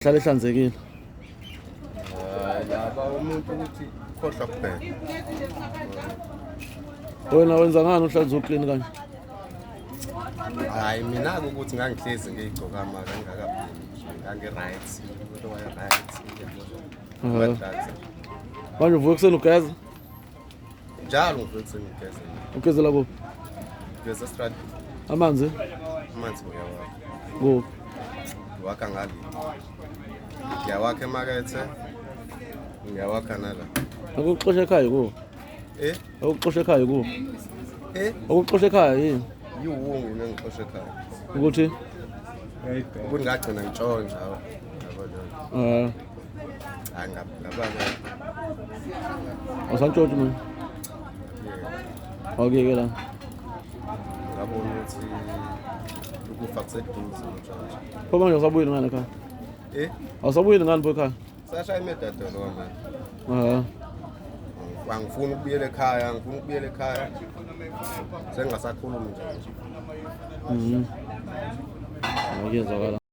Hlale ehlanzekile. Hayi laba umuntu ukuthi khohlwa kuphela. Wena wenza ngani uhlale uclean kanje? Hayi mina-ke ukuthi ngangihlezi ngiyigcoka maka ngingakabhemi nje ngangi-right umuntu waye-right Aha. Manje uvuka ekuseni ugeza? Njalo ngivuka ekuseni ngigeze. Ugezela kuphi? Ngigeza estradini. Amanzi? Amanzi ngiyawakha. Kuphi? Ngiwakha ngale. Ngiyawakha emakethe. Ngiyawakha nala. Akuxosha ekhaya ku? Eh? Akuxosha ekhaya ku? Eh? Akuxosha ekhaya yini? Yiwungu mina ngixosha ekhaya. Ukuthi? Ukuthi ngagcina ngitshontsha. Yabo leyo. Eh. Hayi ngababa. Awusantshontshe manje. Awukuyeke la. Ngabona ukuthi ukufa kuseduze manje. Pho manje awusabuyeli ngani ekhaya? Eh? Awusabuyeli ngani pho ekhaya? Sashaya imedadolo manje. Aha. Angifuni ukubuyela ekhaya, angifuni ukubuyela ekhaya. Sengingasakhulumi nje. Mhm. Akuyezwakala.